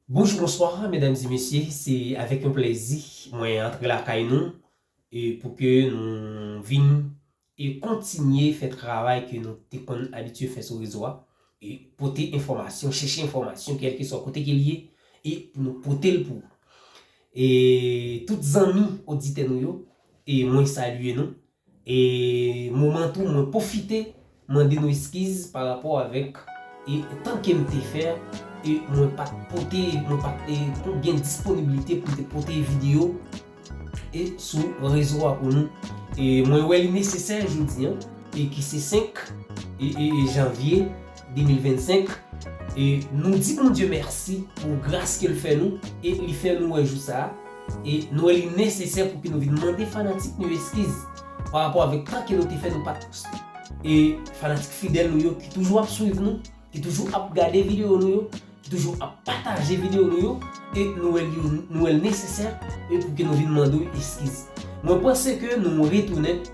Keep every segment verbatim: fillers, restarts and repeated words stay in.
Bonjou, bonswa, medam e mesye, se avèk yon plèzi mwen antre lakay nou e pou ke nou vin e kontinye fè travay ke nou te konn abitye fè sou rezo a, e pote enfòmasyon, chèche enfòmasyon, kèlkeswa kote ke l ye, e pou nou pote l pou ou. E tout zanmi oditè nou yo, e mwen salye nou. E moman tou, mwen pwofite mande nou eskiz pa rapò avèk e tan ke m te fè, e mwen pa t pote, mwen pa t e, pou gen disponiblite pou m te pote videyo e sou rezo a pou nou. E mwen wè li nesesè jodi an, e ki se senk e, e, e janvye de mil vennsenk. E nou di Bondye mèsi pou gras ke l fè nou, e li fè nou wè jou sa a. E nou wè li nesesè pou ke nou vin mande fanatik nou yo eskiz pa rapò avèk tan ke nou te fè nou pa t poste. E fanatik fidèl nou yo ki toujou ap swiv nou, ki toujou ap gade videyo nou yo, ki toujou ap pataje videyo nou yo, e nou wè li, nou wè l nesesè e pou ke nou vin mande w eskiz. Mwen panse ke nou retounen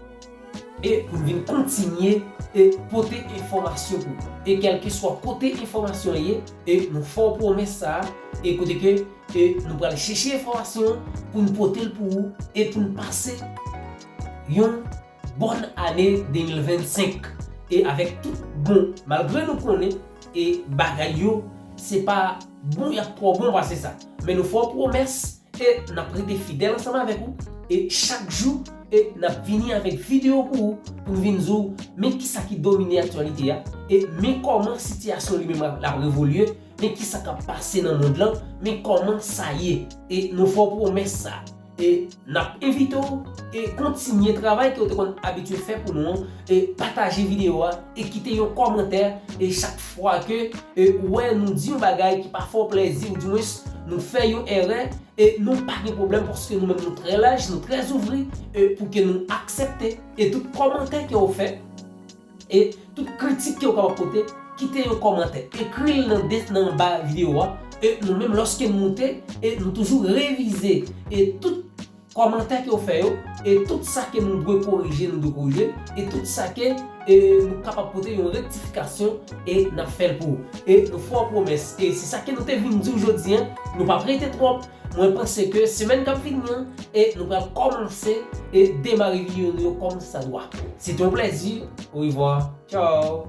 e pou n vin kontinye e pote enfòmasyon pou ou. E kèlkeswa kote enfòmasyon an ye, e nou fè w pwomès sa a, e kote ke e nou pral chèche enfòmasyon pou n pote l pou ou e pou n pase yon bòn ane de mil vennsenk. E avèk tout bon, malgre nou konnen e bagay yo, se pa bon, y ap twò bon pase sa. Men nou fè w pwomès e n ap rete fidèl ansanm avèk ou. E chak jou, e n ap vini avèk videyo pou ou, pou n vin di w men kisa ki domine aktyalite a, e men kòman sitiyasyon li menm l ap evolye, men kisa k ap pase nan mond lan, men kòman sa ye. E nou fè w pwomès sa. E n ap envite w e kontinye travay ke w te konn abitye fè pou nou an, e pataje videyo a, e kite yon kòmantè, e chak fwa ke e ou wè nou di yon bagay ki pa fè w plèzi, ou dimwens nou fè yon erè, e nou pa gen pwoblèm, paske nou menm nou trè laj, nou trè ouvri, e pou ke nou aksepte, e tout kòmantè ke w fè, e tout kritik ke w kapab pote, kite yon kòmantè, ekri l nan de, nan anba videyo a, e nou menm lòske n moute, e nou toujou revize, e tout kòmantè ke w fè yo, e tout sa ke nou dwe korije, nou dwe korije, e tout sa ke e nou kapab pote yon rektifikasyon, e n ap fè l pou ou. E nou fè w pwomès, e se sa ke nou te vin di w jodi an, nou p ap rete twòp. Mwen panse ke semèn k ap vini an, e nou pral kòmanse e demare videyo nou yo kòm sa dwa. Se te yon plèzi. Orevwa. Tchaw.